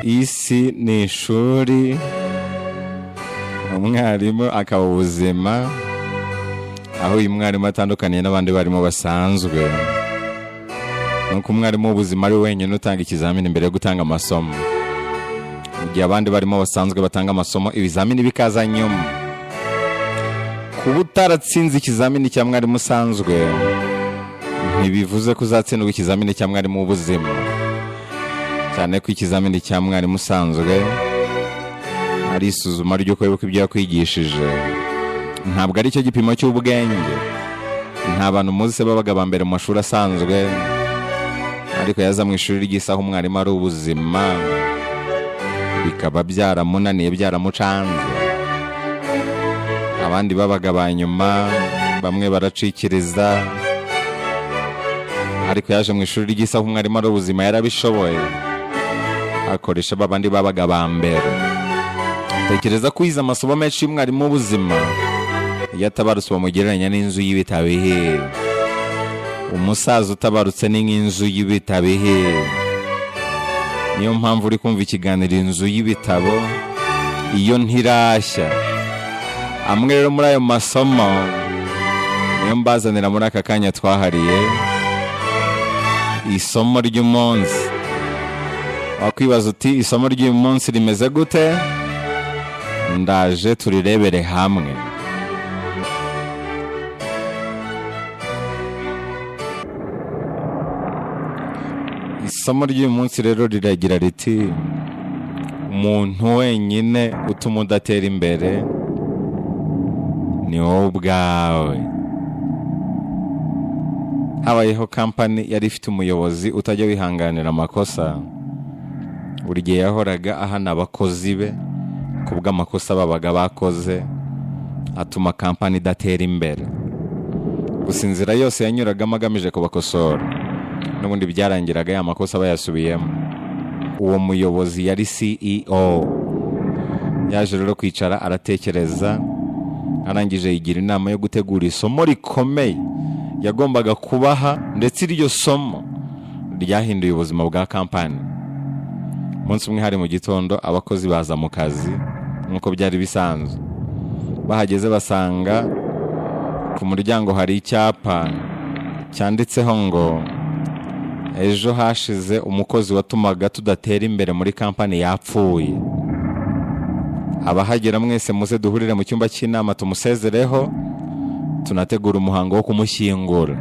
Isi ni ishuri, umwarimu akaba ubuzima. Aho uyu mwarimu atandukaniye n'abandi barimo basanzwe nuko umwarimu w'ubuzima ari we wenyine utanga ikizamini mbere yo gutanga amasomo, mu gihe abandi barimo basanzwe batanga amasomo, ibizamini bikaza nyuma. Kuba utaratsinze ikizamini cya mwarimu usanzwe ntibivuze ko uzatsindwa ikizamini cya mwarimu w'ubuzima, cyane ko ikizamini cya mwarimu usanzwe ari isuzuma ry'uko wibuka ibyo yakwigishije, ntabwo ari cyo gipimo cy'ubwenge. Nta bantu muzi se babaga ba mbere mu mashuri asanzwe, ariko yaza mu ishuri ry'isaha umwarimu ari ubuzima bikaba byaramunaniye, byaramucanze? Abandi babaga ba nyuma, bamwe baracikiriza, ariko yaje mu ishuri ry'isaha umwarimu ari ubuzima yarabishoboye, akoresha babandi babaga ba mbere. Tekereza ko wize amasomo menshi y'umwarimu w'ubuzima, iyo atabarutse bamugereranya n'inzu y'ibitabo ihiye. Umusaza utabarutse ni nk'inzu y'ibitabo ihiye. Niyo mpamvu uri kumva ikiganiro Inzu y'Ibitabo, iyo ntirashya. Amwe rero muri ayo masomo niyo mbazanira muri aka kanya twahariye isomo ry'umunsi. Wakwibaza uti: "Isomo ry'uyu munsi rimeze gute?" Ndaje turirebere hamwe. Isomo ry'uyu munsi rero riragira riti: "Umuntu wenyine utuma udatera imbere ni wowe ubwawe." Habayeho kampani yari ifite umuyobozi utajya wihanganira amakosa. Buri gihe yahoraga ahana abakozi be ku bw'amakosa babaga bakoze atuma kampani idatera imbere. Gusa inzira yose yanyuragamo agamije kubakosora, n'ubundi byarangiraga ya makosa bayasubiyemo. Uwo muyobozi yari CEO. Yaje rero kwicara aratekereza, arangije yigira inama yo gutegura isomo rikomeye yagombaga kubaha, ndetse iryo somo ryahinduye ubuzima bwa kampani. Umunsi umwe hari mu gitondo, abakozi baza mu kazi nk'uko byari bisanzwe. Bahageze basanga ku muryango hari icyapa cyanditseho ngo: "Ejo hashize umukozi watumaga tudatera imbere muri kampani yapfuye. Abahagera mwese muze duhurire mu cyumba cy'inama, tumusezereho, tunategura umuhango wo kumushyingura."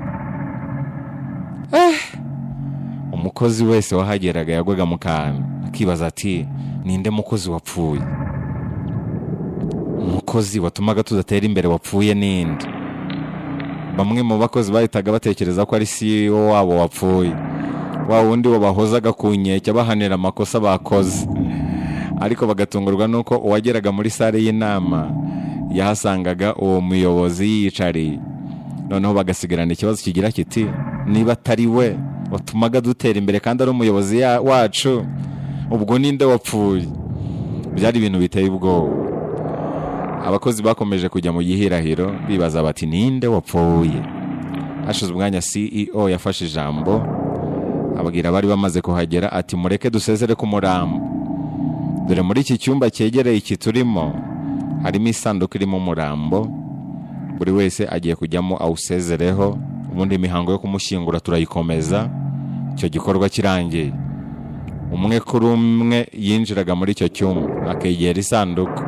Umukozi wese wahageraga yagwaga mu kantu, akibaza ati: "Ninde mukozi wapfuye? Umukozi watumaga tudatera imbere wapfuye ninde?" Bamwe mu bakozi bahitaga batekereza ko ari CEO wabo wapfuye, wa wundi wabahozaga ku nkeke abahanira amakosa bakoze, ariko bagatungurwa n'uko uwageraga muri sale y'inama yahasangaga uwo muyobozi yiyicariye. Noneho bagasigarana ikibazo kigira kiti: "Niba atari we watumaga dutera imbere kandi ari umuyobozi wacu, ubwo ninde wapfuye?" Byari ibintu biteye ubwoba. Abakozi bakomeje kujya mu gihirahiro bibaza bati: "Ninde wapfuye?" Hashize umwanya CEO yafashe ijambo, ababwira abari bamaze kuhagera ati: "Mureke dusezere ku murambo. Dore muri iki cyumba cyegereye iki turimo harimo isanduku irimo umurambo. Buri wese agiye kujyamo awusezereho, ubundi imihango yo kumushyingura turayikomeza icyo gikorwa kirangiye." Umwe kuri umwe yinjiraga muri icyo cyumba akegera isanduku.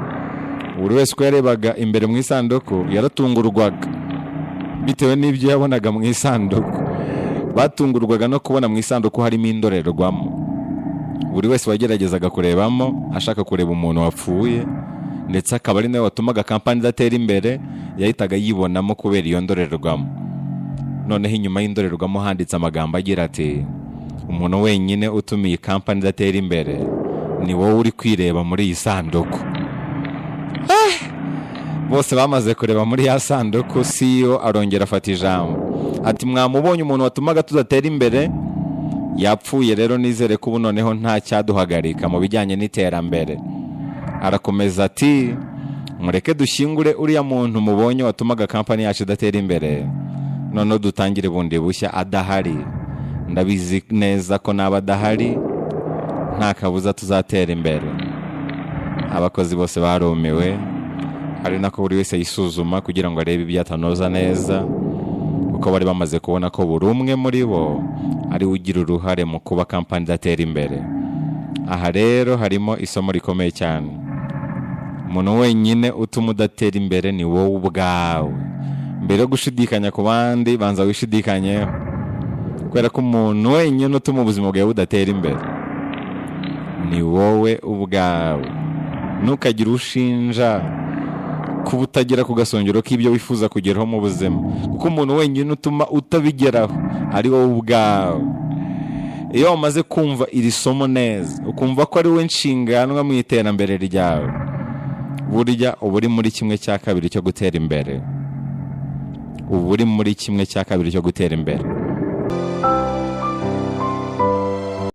Buri wese uko yarebaga imbere mu isanduku yaratungurwaga bitewe n'ibyo yabonaga mu isanduku. Batungurwaga no kubona mu isanduku harimo indorerwamo. Buri wese wageragezaga kurebamo ashaka kureba umuntu wapfuye, ndetse akaba ari nawe watumaga kampani idatera imbere, yahitaga yibonamo kubera iyo ndorerwamo. Noneho inyuma y'indorerwamo handitse amagambo agira ati: "Umuntu wenyine utuma iyi kampani idatera imbere ni wowe uri kwireba muri iyi sanduku." Bose bamaze kureba muri ya sanduku, CEO arongera afata ijambo ati: "Mwamubonye, umuntu watumaga tudatera imbere yapfuye. Rero nizere ko ubu noneho nta cyaduhagarika mu bijyanye n'iterambere." Arakomeza ati: "Mureke dushyingure uriya muntu mubonye watumaga kampani yacu idatera imbere, noneho dutangire bundi bushya adahari. Ndabizi neza ko naba adahari Nta kabuza tuzatera imbere. Abakozi bose barumiwe, ari nako buri wese yisuzuma kugira ngo arebe ibyo atanoza neza, kuko bari bamaze kubona ko buri umwe muri bo ari we ugira uruhare mu kuba kampani idatera imbere. Aha rero harimo isomo rikomeye cyane. Umuntu wenyine utuma udatera imbere ni wowe ubwawe. Mbere yo gushidikanya ku bandi, banza wishidikanyeho, kubera ko umuntu wenyine utuma ubuzima bwawe budatera imbere ni wowe ubwawe. Ntukagire ushinja kuba utagera ku gasongero k'ibyo wifuza kugeraho mu buzima, kuko umuntu wenyine utuma utabigeraho ari wowe ubwawe. Iyo wamaze kumva iri somo neza, ukumva ko ari we nshinganwa mu iterambere ryawe, burya uba uri muri 1/2 cyo gutera imbere. Uba uri muri 1/2 cyo gutera imbere.